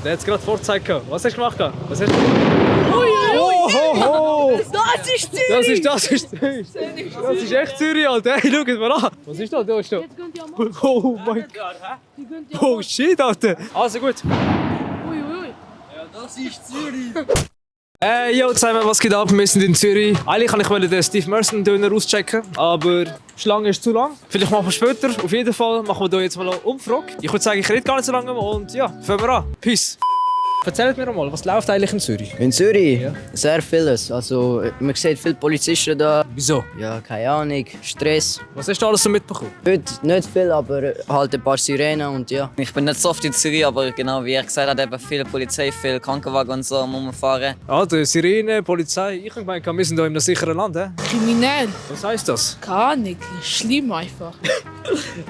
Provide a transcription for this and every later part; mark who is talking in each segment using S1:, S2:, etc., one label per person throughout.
S1: Der hat es gerade vorgezeigt. Was hast du gemacht? Was hast du?
S2: Das ist Zürich!
S1: Das ist Zürich. Das ist echt Zürich, Alter. Hey, schau mal an. Was ist da? Da ist da. Oh mein Gott. Oh shit, Alter. Also gut.
S2: Das ist Zürich!
S1: Yo zusammen, was geht ab? Wir sind in Zürich. Eigentlich wollte ich den Steve Merson Döner auschecken, aber die Schlange ist zu lang. Vielleicht machen wir später. Auf jeden Fall machen wir hier jetzt mal eine Umfrage. Ich würde sagen, ich rede gar nicht so lange und ja, fangen wir an. Peace. Erzählt mir mal, was läuft eigentlich in Zürich?
S3: In Zürich?
S1: Ja.
S3: Sehr vieles. Also, man sieht viele Polizisten da.
S1: Wieso?
S3: Ja, keine Ahnung. Stress.
S1: Was hast du alles so mitbekommen?
S3: Heute nicht viel, aber halt ein paar Sirenen und ja.
S4: Ich bin nicht so oft in Zürich, aber genau wie er gesagt hat, eben viele Polizei, viele Krankenwagen und so muss man fahren.
S1: Alter, Sirene, Polizei. Ich habe gemeint, wir sind hier in einem sicheren Land.
S2: Kriminell.
S1: Was heisst das?
S2: Keine Ahnung. Schlimm einfach.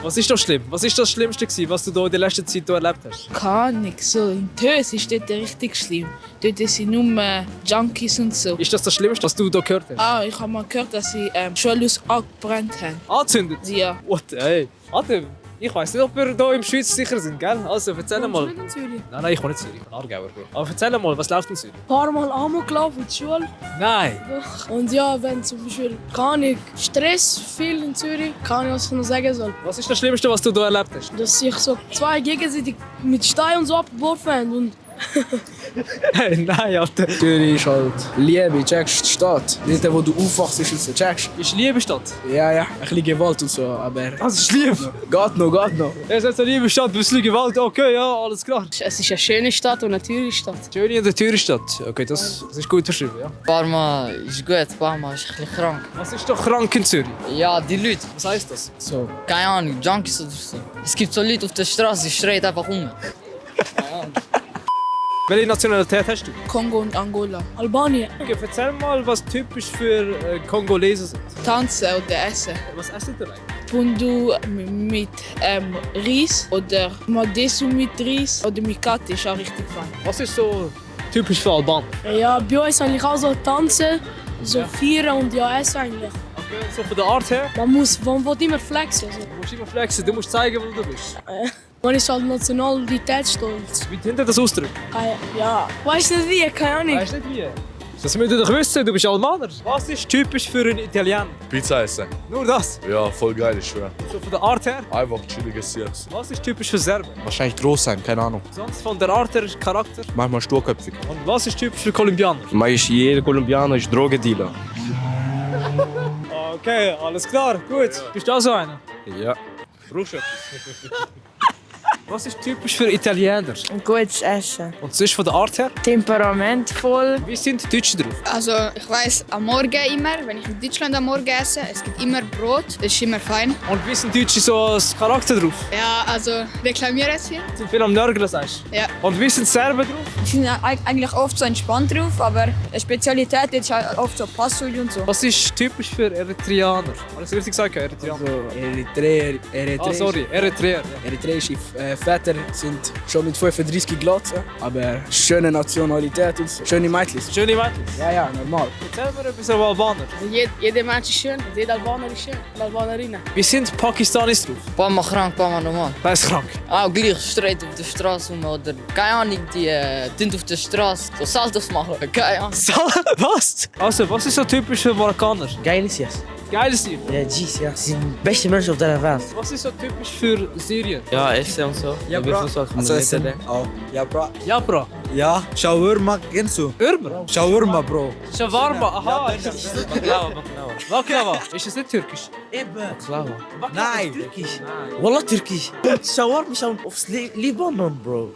S1: Was ist das schlimm? Was ist das Schlimmste gewesen, was du hier in der letzten Zeit hier erlebt hast?
S2: Keine Ahnung. So, in Tös ist dort richtig schlimm. Dort sind nur Junkies und so.
S1: Ist das Schlimmste, was du hier gehört hast?
S2: Ich habe mal gehört, dass sie Schulhaus angebrannt haben.
S1: Angezündet?
S2: Ja.
S1: What? Ey. Alter, ich weiss nicht, ob wir hier in der Schweiz sicher sind, gell? Also, erzähl mal.
S2: in Zürich?
S1: Nein, ich wohne nicht in Zürich, ich bin Aargauer. Aber erzähl mal, was läuft in Zürich?
S5: Ein paar Mal Amok gelaufen in die Schule.
S1: Nein!
S5: Und ja, wenn zum Beispiel, keine Ahnung, Stress viel in Zürich, keine Ahnung, was ich noch sagen soll.
S1: Was ist das Schlimmste, was du hier erlebt hast?
S5: Dass sich so zwei gegenseitig mit Steinen und so abgeworfen haben. Und
S1: Hey, nein, Alter.
S6: Zürich ist halt Liebe, checkst die Stadt. Dort, wo du aufwachst, ist es so, checkst.
S1: Ist Liebe Stadt?
S6: Ja, ein bisschen Gewalt und so, aber
S1: Das ist Liebe!
S6: geht noch, geht noch.
S1: Er sagt, Liebe Stadt, ein bisschen Gewalt, okay, ja, alles klar.
S5: es ist eine schöne Stadt und eine teure Stadt.
S1: Schöne und eine teure Stadt. Okay, das ist gut beschrieben, ja.
S4: Parma ist gut, Parma ist ein bisschen krank.
S1: Was ist doch krank in Zürich?
S4: Ja, die Leute,
S1: Was heisst das?
S4: so, keine Ahnung, Junkies oder so. Es gibt so Leute auf der Straße, die schreien einfach um.
S1: Welche Nationalität hast du?
S2: Kongo und Angola.
S5: Albanien.
S1: Okay, erzähl mal, was typisch für Kongolesen sind.
S2: Tanzen oder essen.
S1: Was essen die eigentlich?
S2: Bundu mit Reis oder Madesu mit Reis oder Mikati ist auch richtig fein.
S1: Was ist so typisch für Albaner?
S5: Ja, bei uns eigentlich auch so tanzen, so feiern und ja, essen eigentlich.
S1: Okay, so von der Art her.
S5: Man will immer flexen. Also.
S1: Du musst immer flexen, du musst zeigen, wo du bist.
S5: Man ist halt nationalitätsstolz.
S1: Wie hinter das ausdrücken?
S5: Ja, weiß nicht wie, keine Ahnung.
S1: Weißt du nicht wie? Das müsst ihr doch wissen, du bist Albaner. Was ist typisch für einen Italiener?
S7: Pizza essen.
S1: Nur das.
S7: Ja, voll geil, ich schwör.
S1: So von der Art her.
S7: Einfach chilliges Sex.
S1: Was ist typisch für Serben?
S6: Wahrscheinlich groß sein, keine Ahnung.
S1: Sonst von der Art her, Charakter.
S6: Manchmal sturköpfig.
S1: Und was ist typisch für Kolumbianer?
S8: Mas jeder Kolumbianer ist Drogendealer.
S1: Okay, alles klar, gut. Bist du auch so einer?
S8: Ja.
S1: Brauchst du etwas? Was ist typisch für Italiener?
S9: Gutes Essen.
S1: Und sonst von der Art her?
S9: Temperamentvoll.
S1: Wie sind die Deutschen drauf?
S10: Also ich weiss, am Morgen immer, wenn ich in Deutschland am Morgen esse, es gibt immer Brot, das ist immer fein.
S1: Und wie sind die Deutschen so als Charakter drauf?
S10: Ja, also reklamieren es viel.
S1: Sind viel am Nörgeln, sagst du?
S10: Ja.
S1: Und wie sind die Serben drauf?
S9: Die sind eigentlich oft so entspannt drauf, aber eine Spezialität ist halt oft so Passuli und so.
S1: Was ist typisch für Eritreaner? Alles richtig gesagt, Eritreaner?
S6: Also
S1: Sorry, Eritreer.
S6: Eritreische Väter sind schon mit 35 glatt, aber schöne Nationalität und so. Schöne Mädchen.
S1: Schöne Mädchen.
S6: Ja, normal.
S1: Erzähl mir etwas über Albaner.
S5: Jeder Mensch ist schön und jeder Albaner ist schön. Und Albanerinnen.
S1: Wie sind Pakistanis drauf?
S4: Parma krank, Parma normal.
S1: Wer ist krank?
S4: Auch gleich straight auf der Straße rum oder keine Ahnung, die sind auf der Straße so Saltos machen. Keine Ahnung.
S1: Was? Also, was ist so typisch für Marokkaner?
S11: Geiles Jas.
S1: Geiles Tier.
S11: Ja, G's, ja. Sie sind die besten Menschen auf der Welt.
S1: Was ist so typisch für Syrien?
S8: Ja, Essen und so.
S11: Ja, bro.
S8: Also Essen.
S11: Oh. Ja, bro.
S1: Ja, Bro.
S11: Ja, Shawarma kennst du?
S1: Irmer?
S11: Shawarma, Bro.
S1: Shawarma, aha.
S8: Baklava.
S1: Baklava. Ist das nicht türkisch?
S11: Eben.
S8: Baklava.
S11: Nein. Türkisch. Wallah, Türkisch. Shawarma ist aus Libanon, Bro.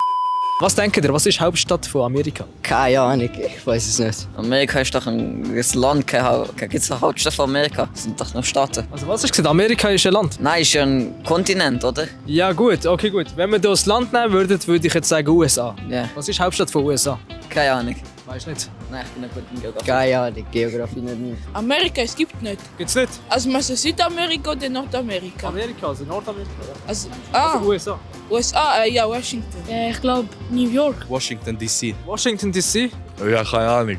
S1: Was denkt ihr, was ist die Hauptstadt von Amerika?
S3: Keine Ahnung, ich weiß es nicht.
S4: Amerika ist doch ein Land, gibt es eine Hauptstadt von Amerika? Das sind doch nur Staaten.
S1: Also was hast du gesagt, Amerika ist ein Land?
S4: Nein, ist ja ein Kontinent, oder?
S1: Ja gut, okay gut. Wenn wir das Land nehmen würden, würde ich jetzt sagen USA.
S4: Ja,
S1: Was ist die Hauptstadt von USA?
S4: keine Ahnung.
S1: Weißt du nicht?
S4: Nein, ich bin nicht gut in Geografie.
S3: Keine Ahnung, Geografie nicht.
S2: Amerika, es gibt nicht.
S1: Gibt's nicht?
S2: Also meinst du Südamerika oder Nordamerika?
S1: Amerika, also Nordamerika.
S2: Also,
S1: Also USA.
S2: USA, ja, Washington.
S5: Ich glaube New York.
S7: Washington DC.
S1: Washington DC.
S7: Ja, keine Ahnung.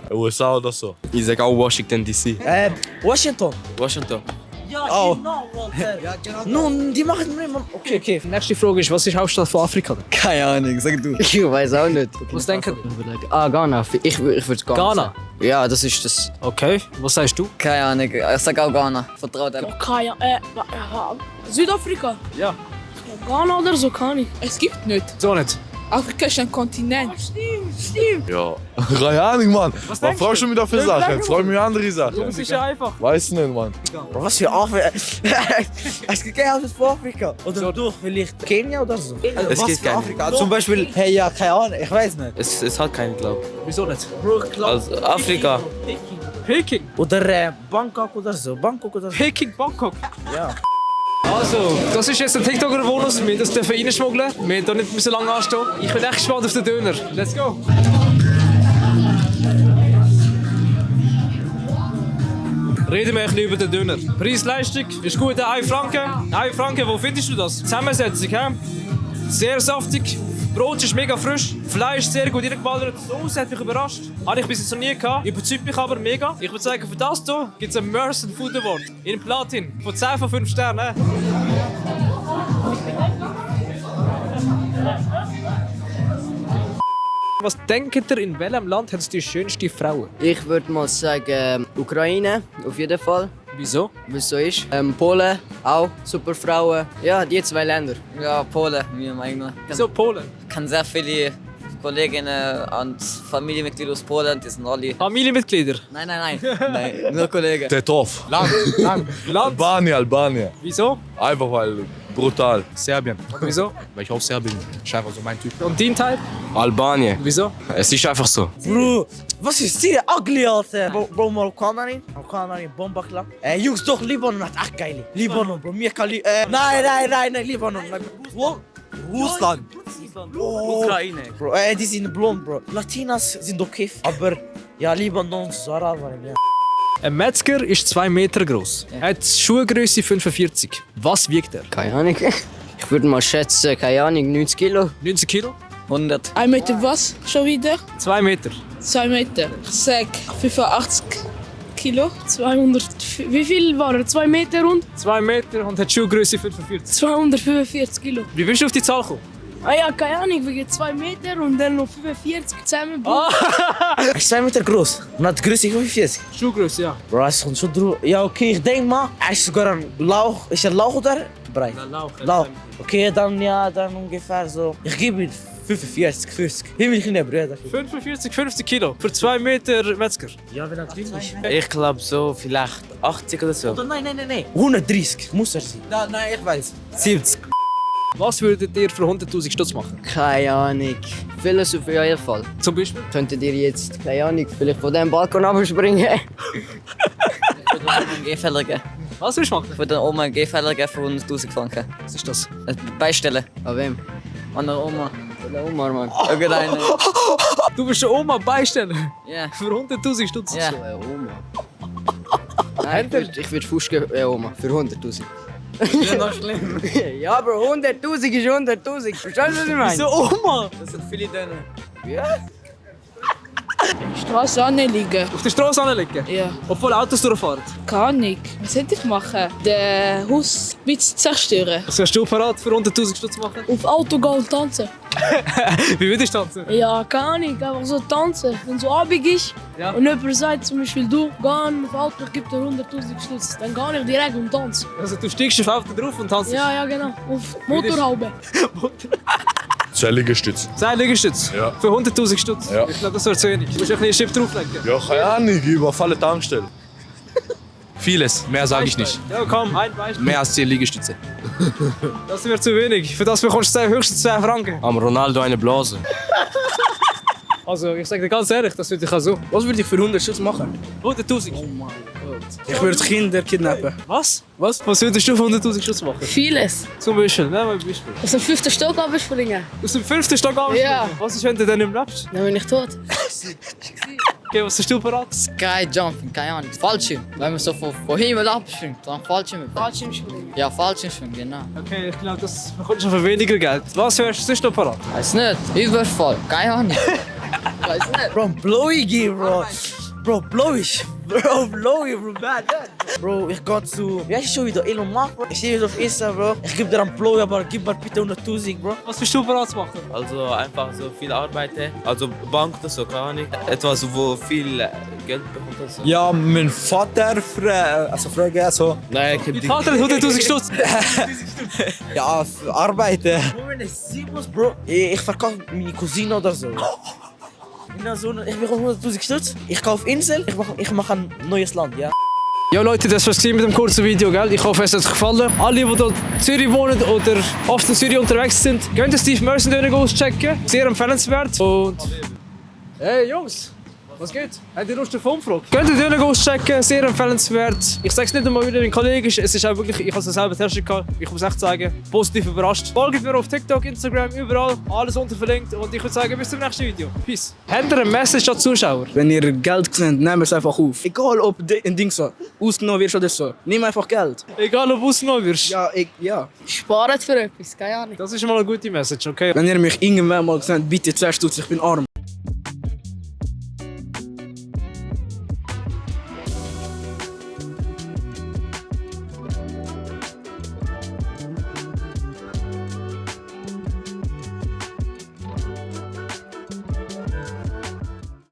S7: USA oder so.
S8: Ich sag auch Washington DC.
S11: Washington.
S8: Washington.
S11: Oh. Ja, genau. Nun, die machen mir immer... Okay, okay.
S1: Die nächste Frage ist, was ist die Hauptstadt von Afrika?
S3: Keine Ahnung, sag du. Ich weiß auch nicht.
S1: Was denken
S3: Ah, Ghana. Ich würde Ghana.
S1: Ghana?
S3: sagen. Ja, das ist das.
S1: Okay, was sagst du?
S3: Keine Ahnung, ich sag auch Ghana. Vertrau dir.
S5: Keine Südafrika.
S1: Ja.
S5: Ghana oder so, kann ich.
S2: Es gibt nicht.
S1: So nicht.
S2: Afrika ist ein Kontinent.
S5: Stimmt.
S7: Ja. Keine Ahnung, Mann.
S1: Was
S7: Man
S1: denkst
S7: fragt
S1: du?
S7: schon wieder für Sachen. Jetzt freu mich andere Sachen.
S1: Das ist ja einfach.
S7: Weiß nicht, Mann.
S11: Bro, was für Afrika? Es gibt keine Hauptstadt von Afrika. Oder durch vielleicht Kenia oder so.
S8: Es
S11: Was
S8: gibt
S11: für
S8: keine.
S11: Afrika? Zum Beispiel... Hey, ja, keine Ahnung, ich weiß nicht.
S8: Es hat keinen, glaub.
S1: Wieso nicht?
S8: Also Afrika.
S1: Peking.
S11: Oder Bangkok oder so. Bangkok oder so.
S1: Peking, Bangkok.
S11: Ja.
S1: Also, das ist jetzt der TikToker-Bonus. Wir dürfen reinschmuggeln. Wir müssen nicht so lange anstehen. Ich bin echt gespannt auf den Döner. Let's go! Reden wir ein bisschen über den Döner. Preis-Leistung ist gut, 1 Franken. 1 Franken, wo findest du das? Zusammensetzung, hä? Sehr saftig. Brot ist mega frisch. Fleisch sehr gut reingeballert. Die Sauce hat mich überrascht. Habe ich bis jetzt noch nie gehabt. Überzeugt mich aber mega. Ich würde sagen, für das hier gibt es einen Merson Food Award in Platin. Von 10 von 5 Sternen. Was denkt ihr, in welchem Land hat es die schönste Frauen?
S3: Ich würde mal sagen, Ukraine, auf jeden Fall.
S1: Wieso?
S3: Wie es so ist. Polen, auch super Frauen. Ja, die 2 Länder.
S4: Ja, Polen, meiner Meinung nach.
S1: Wieso Polen?
S4: Ich kenne sehr viele Kolleginnen und Familienmitglieder aus Polen, die sind alle...
S1: Familienmitglieder?
S4: Nein, nein, nein, nein, nur Kollegen.
S7: Tetov.
S1: Land.
S7: Albanien.
S1: Wieso?
S7: Einfach weil brutal.
S8: Serbien.
S1: Wieso?
S8: Weil ich auch Serbien bin. Ist einfach so mein Typ.
S1: Und dein Teil?
S8: Albanien.
S1: Wieso?
S8: Es ist einfach so.
S11: Bro, was ist die ugly, Alter? Bro, Marokkanerin, Bombakla. Jungs, doch, Libanon hat echt geil. Libanon, Bro, mir kann nein, Libanon. Russland. Ukraine. Bro, die sind blond, Bro. Latinas sind okay, aber ja, Libanon, Sarah waren ja.
S1: Ein Metzger ist 2 Meter groß. Er hat Schuhgröße 45. Was wiegt er?
S3: Keine Ahnung. Ich würde mal schätzen, keine Ahnung, 90 Kilo.
S1: 90 Kilo?
S4: 100.
S2: 1 Meter was? Schon wieder?
S1: 2 Meter.
S2: 2 Meter. Ich sag 85 Kilo.
S5: 200. Wie viel war er? 2 Meter und
S1: 2 Meter und hat Schuhgröße 45.
S5: 245 Kilo.
S1: Wie bist du auf die Zahl gekommen?
S5: Ah ja, keine Ahnung, wegen 2 Meter und dann noch 45 zusammen.
S11: Er ist 2 Meter groß und hat Größe 45.
S1: Schuhgröße, ja.
S11: Bro, er ist schon drüber. Ja, okay, ich denk mal, er ist sogar ein Lauch. Ist er Lauch oder Brei? Lauch. Okay, dann ja, dann ungefähr so. Ich gebe ihm 45, 50. Himmel, kleine Brüder.
S1: 45, 50 Kilo. Für 2 Meter Metzger.
S11: Ja, wenn natürlich.
S8: Ich glaube so vielleicht 80 oder so.
S11: Oder nein. 130 muss er sein.
S8: Nein, ich weiß. 70.
S1: Was würdet ihr für 100'000 Stutz machen?
S3: Keine Ahnung. Vieles auf jeden Fall.
S1: Zum Beispiel?
S3: Könntet ihr jetzt, keine Ahnung, vielleicht von diesem Balkon abspringen?
S4: Ich würde einen Gehfehler geben.
S1: Was willst du machen?
S4: Ich würde Oma einen Gehfehler geben für 100'000 Franken.
S1: Was ist das?
S4: Beistellen.
S3: An wem?
S4: An der Oma.
S3: Von der Oma, Mann.
S4: Irgendeine.
S1: Du willst eine Oma beistellen?
S4: Ja.
S1: Für 100'000 Stutz?
S4: Ja.
S3: So eine Oma. Nein, ich würd Fuß geben, Oma, für 100'000.
S4: Das ist noch schlimm.
S3: Ja, Bro, 100'000 ist 100'000. Verstehst du, was ich meine?
S1: Wieso Oma?
S4: Das sind viele Döner.
S3: Ja.
S2: Straße anliegen.
S1: Auf der Straße anlegen?
S2: Ja.
S1: Obwohl Autos durchfahren?
S2: Kann ich. Was hätte ich machen? Den Haus ein bisschen zerstören.
S1: Was wärst du parat für 100'000 Stutz machen?
S5: Auf Auto gehen und tanzen.
S1: Wie würdest du tanzen?
S5: Ja, keine Ahnung, einfach so tanzen. Wenn so Abend ist
S1: Ja.
S5: und jemand sagt zum Beispiel, du, geh auf Auto, ich gebe dir 100'000 Stutz, dann gehe ich direkt und tanze.
S1: Also du steigst auf Auto drauf und tanzt?
S5: Ja, genau. Auf Motorhaube.
S7: 10 Liegestütze.
S1: 10 Liegestütze?
S7: Ja.
S1: Für 100'000 Stutz?
S7: Ja.
S1: Ich glaube, das wäre zu wenig. Du musst ein bisschen Chip drauflegen.
S7: Ja, keine Ahnung, ich überfalle Tankstelle.
S8: Vieles. Mehr sage ich nicht.
S1: Ja, komm, ein Beispiel.
S8: Mehr als 10 Liegestütze.
S1: Das wäre zu wenig. Für das bekommst du höchstens 2 Franken.
S8: Am Ronaldo eine Blase.
S1: Also, ich sage dir ganz ehrlich, das würde ich auch so.
S11: Was würde ich für 100 Stutz machen?
S1: 100'000.
S11: Ich würde Kinder kidnappen.
S1: Was? Was würdest du für 100'000 Stutz machen?
S5: Vieles.
S1: Zum Beispiel, nehmen wir ein Beispiel.
S5: Aus dem 5. Stock abspringen.
S1: Aus dem 5. Stock abspringen?
S5: Ja.
S1: Was ist, wenn du dann nicht mehr lebst?
S5: Dann bin ich tot.
S1: Okay, was hast du parat?
S4: Skyjumping, keine Ahnung. Fallschirm. Wenn man so von Himmel abspringt, dann Fallschirm.
S5: Fallschirmspringen.
S4: Ja, Fallschirm, genau.
S1: Okay, ich glaube, das bekommst du für weniger Geld. Was wärst du sonst noch parat?
S4: Weiß nicht. Überfall, keine Ahnung. Weiß nicht.
S11: Bro, blowy game, bro. Bro, blowy. Bro, blowy, bro, bad. Bro, ich gehe zu... Wie heißt es schon wieder? Elon Musk, Bro. Ich sehe es auf Insta, Bro. Ich gebe dir einen Blow, aber gib mir bitte 100.000, Bro.
S1: Was bist du bereit zu machen?
S8: Also einfach so viel arbeiten. Also Bank, das so, keine Ahnung. Etwas, wo viel Geld bekommt. Das so.
S7: Ja, mein Vater fragen so.
S8: Nein, ich hab
S1: Dein
S8: die...
S1: Vater hat 100'000 Stutz.
S11: Ja, für arbeiten. Bro, wenn ich sehen muss, Bro, ich verkaufe meine Cousine oder so. Ich bekomme 100.000 Stutz, ich kaufe Insel, ich mach ein neues Land, ja.
S1: Ja Leute, das war's mit dem kurzen Video, gell? Ich hoffe, es hat euch gefallen. Alle, die hier in Zürich wohnen oder oft in Zürich unterwegs sind, könnt ihr Steve Merson Döner auschecken. Sehr empfehlenswert. Und... Hey Jungs, was geht? Habt ihr Lust auf Umfrage? Könnt ihr Döner auschecken, sehr empfehlenswert. Ich sag's nicht einmal wieder, mein Kollege ist, es ist auch wirklich, ich habe es selber getestet, ich muss echt sagen, positiv überrascht. Folgt mir auf TikTok, Instagram, überall, alles unter verlinkt und ich würde sagen, bis zum nächsten Video. Peace. Habt ihr eine Message an die Zuschauer?
S6: Wenn ihr Geld seht, nehmt es einfach auf. Egal ob ein Ding so ausgenommen wird oder so. Nimm einfach Geld.
S1: Egal ob du ausgenommen wirst.
S6: Ja.
S10: Sparen für etwas, keine Ahnung.
S1: Das ist mal eine gute Message, okay?
S6: Wenn ihr mich irgendwann mal seht, bitte 2 Stutz, ich bin arm.